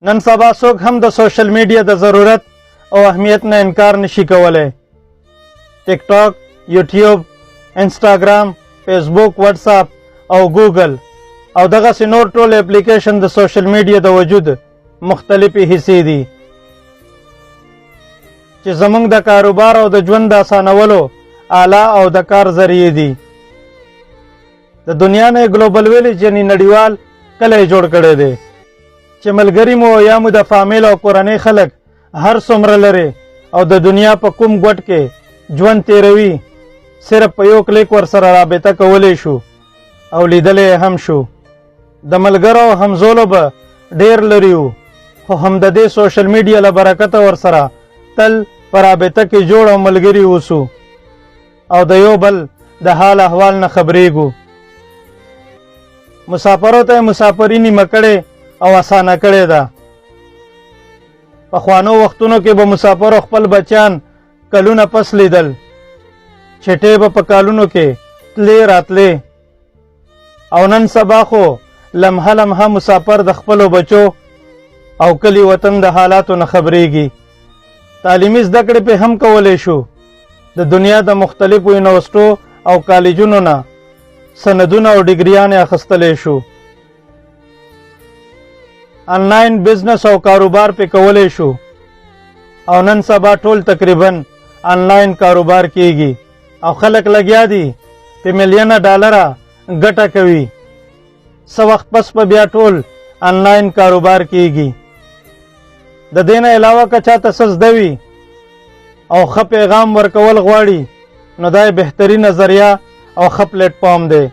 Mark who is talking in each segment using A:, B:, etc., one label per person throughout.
A: نن سبا څوک هم د سوشل میډیا د ضرورت او اهمیت نه انکار نشي کولی. ټیک ټاک، یوټیوب، انسټاګرام، فیسبوک، واتس اپ او ګوګل او دغسې نور ټول اپلیکیشن د سوشل میډیا د وجود مختلفې حصې دي چې زمونږ د کاروبار او د ژوند د اسانولو اعلی او د کار ذریعې دي. د دنیا نه ګلوبل ویلیج یعنی نړیوال کلی جوړ کړی دی چې ملګري مو یا مو د فامیل او کورنۍ خلک هر څومره لري او د دنیا په کوم ګوټ کې ژوند تیروي، صرف په یو کلیک ورسره رابطه کولی شو او لیدلی هم شو. د ملګرو او همزولو به ډیر لري وو، خو هم د دې سوشل میډیا له برکته ورسره تل په رابطه کې جوړ او ملګري اوسو او د یو بل د حال احوال نه خبرېږو. مسافرو ته مسافري نیمه کړې او اسانه کړې ده. پخوانو وختونو کې به مسافرو خپل بچیان کلونه پس لیدل، چټې به په کالونو کې تلې راتلې، او نن سبا خو لمحه لمحه مسافر د خپلو بچو او کلي وطن د حالاتو نه خبرېږي. تعلیمي زده کړې پې هم کولی شو. د دنیا د مختلفو یونیورسټو او کالجونو نه سندونه او ډیګریانې اخیستلی شو. انلاین بزنس او کاروبار پې کولی شو، او نن سبا ټول تقریبا انلاین کاروبار کیږي او خلک لګیا دي په میلیونه ډالره ګټه کوي. څه وخت پس په بیا ټول انلاین کاروبار کیږي. د دې نه علاوه که چاته څه زده وي او ښه پیغام ورکول غواړي، نو دا یې بهترینه ذریعه او ښه پلیټ فارم دی،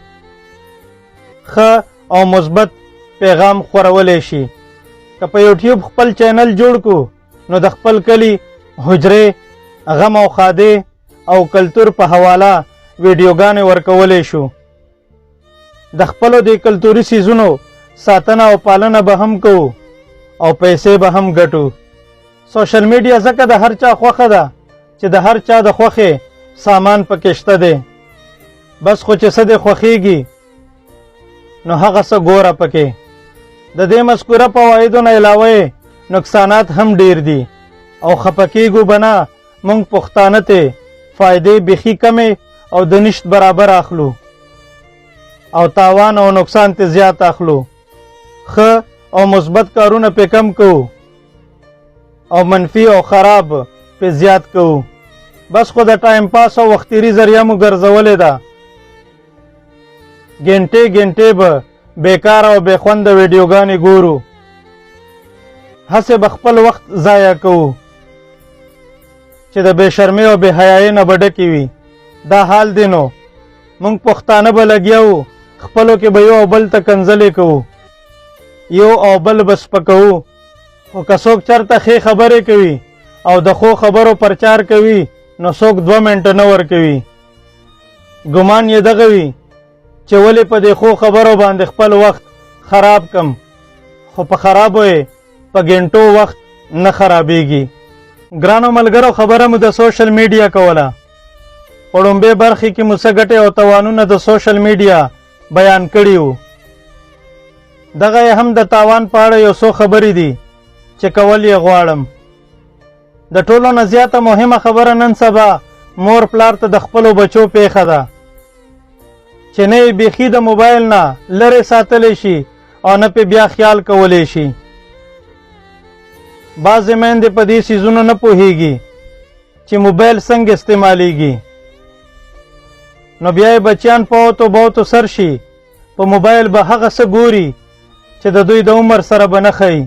A: ښه او مثبت پیغام خورولی شي. که په یوټیوب خپل چینل جوړ کو، نو د خپل کلي، حجرې، غم او ښادې او کلتور په حواله ویډیوګانې ورکولی شو. د خپلو دې کلتوري څیزونو ساتنه او پالنه به هم کوو او پیسې به هم ګټو. سوشل میډیا ځکه د هر چا خوښه ده چې د هر چا د خوښې سامان پکې شته دی. بس خو چې څه دې خوښیږي نو هغه څه ګوره پکې. د دې مذکوره فوایدو نه علاوه یې نقصانات هم ډیر دي او خفه کېږو به نه. موږ پښتانه ته فایدې بیخي کمې او د نشت برابر اخلو او تاوان او نقصان ته زیات اخلو. ښه او مثبت کارونه پې کم کوو او منفي او خراب پې زیات کوو. بس خو د ټایم پاس او وختیري ذریعه مو ګرځولې ده. ګنټې ګنټې به بیکاره او بې خونده ویډیوګانې ګورو، هسې به خپل وخت ضایع کوو چې د بې شرمۍ او بې حیایۍ نه به ډکې وي. دا حال دی نو موږ پښتانه به لګیا وو، خپلو کې به یو او بل ته کنځلې کوو، یو او بل به سپکوو. خو که څوک چرته ښې خبرې کوي او د ښو خبرو پرچار کوي، نو څوک 2 منټه نه ورکوي. ګمان یې دغه وي چې ولې په دې ښو خبرو باندې خپل وخت خراب کم، خو په خرابو یې په ګنټو وخت نه خرابېږي. ګرانو ملګرو، خبره مو د سوشل میډیا کوله. په ړومبۍ برخې کې مو څه ګټې او تاوانونه د سوشل میډیا بیان کړي وو. دغه یې هم د تاوان په اړه یو څو خبرې دي چې کول یې غواړم. د ټولو نه زیاته مهمه خبره نن سبا مور پلار ته د خپلو بچو پیښه ده چې نه یې بیخي د موبایل نه لرې ساتلی شي او نه پې بیا خیال کولی شي. بعضې میندې په دې څیزونو نه پوهیږي چې موبایل څنګه استعمالیږي، نو بیا یې بچیان په اوتو بوتو سر شي، په موبایل به هغه څه ګوري چې د دوی د عمر سره به نه ښایي.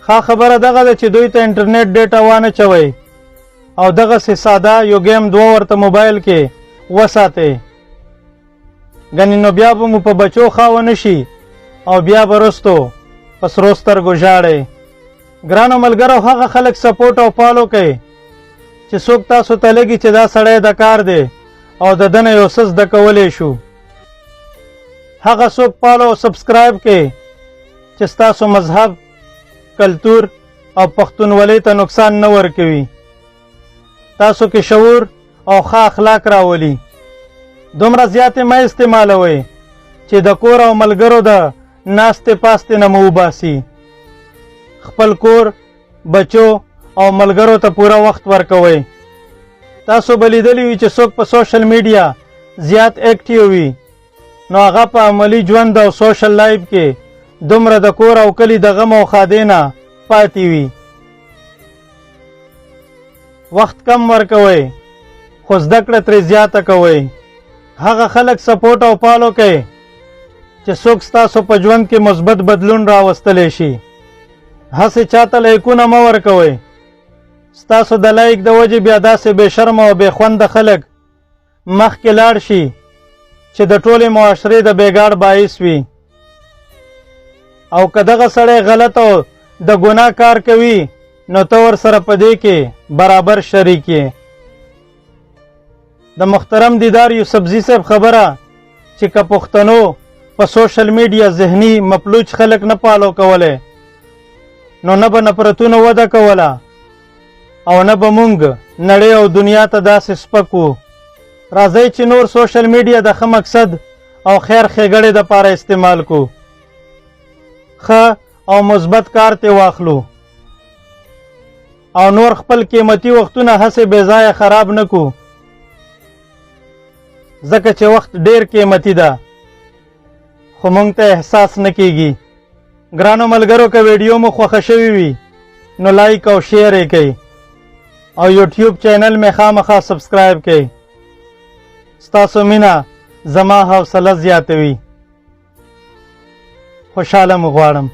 A: ښه خبره دغه ده چې دوی ته انټرنیټ ډیټا وانه چوئ او دغسې ساده یو ګیم دوه ورته موبایل کې وساتئ، ګنې نو بیا به مو په بچو ښه ونه شي او بیا به وروستو په سرو سترګو ژاړئ. ګرانو ملګرو، هغه خلک سپورټ او فالو کړئ چې څوک تاسو ته لګي چې دا سړی د کار دی او د ده نه یو څه زده کولی شو. هغه څوک فالو او سبسکرایب کړئ چې ستاسو مذهب، کلتور او پښتونولۍ ته نقصان نه ورکوي، تاسو کې شعور او ښه اخلاق راولي. دومره زیاتې مه استعمالوئ چې د کور او ملګرو د ناستې پاستې نه مو وباسي. خپل کور، بچو او ملګرو ته پوره وخت ورکوئ. تاسو به لیدلي وي چې څوک په سوشل میډیا زیات اکټیو وي، نو هغه په عملي ژوند او سوشل لایف کې دومره د کور او کلي د غم او ښادۍ نه پاتې وي. وخت کم ورکوئ خو زده کړه ترې زیاته کوئ. هغه خلک سپورټ او فالو کړئ چې څوک ستاسو په ژوند کې مثبت بدلون راوستلی شي. هسې چاته لایکونه مه ورکوئ. ستاسو د لایک د وجې بیا داسې بې شرمه او بې خونده خلک مخکې لاړ شي چې د ټولې معاشرې د بیګاړ باعث وي. او که دغه سړی غلط او د ګناه کار کوي نو ته ورسره په دې کې برابر شریک یې. د محترم دیدار یوسفزي صاحب خبره چې که پښتنو په سوشل میډیا ذهني مفلوج خلک نه پالو کولی نو نه به نفرتونو وده کوله او نه به مونږ نړۍ او دنیا ته داسې سپک وو. راځئ چې نور سوشل میډیا د ښه مقصد او خیر ښېګړې دپاره استعمال کو، ښه او مثبت کار ترې واخلو او نور خپل قیمتي وختونه هسې بې ځایه خراب نه کو، ځکه چې وخت ډیر قیمتي ده خو مونږ ته احساس نه کیږي. ګرانو ملګرو، که ویډیو مو خوښه شوې وي نو لایک او شیر یې کړئ او یوټیوب چینل مې خامخا سبسکرایب کړئ. ستاسو مینه زما حوصله زیاتوي. خوشحاله مو غواړم.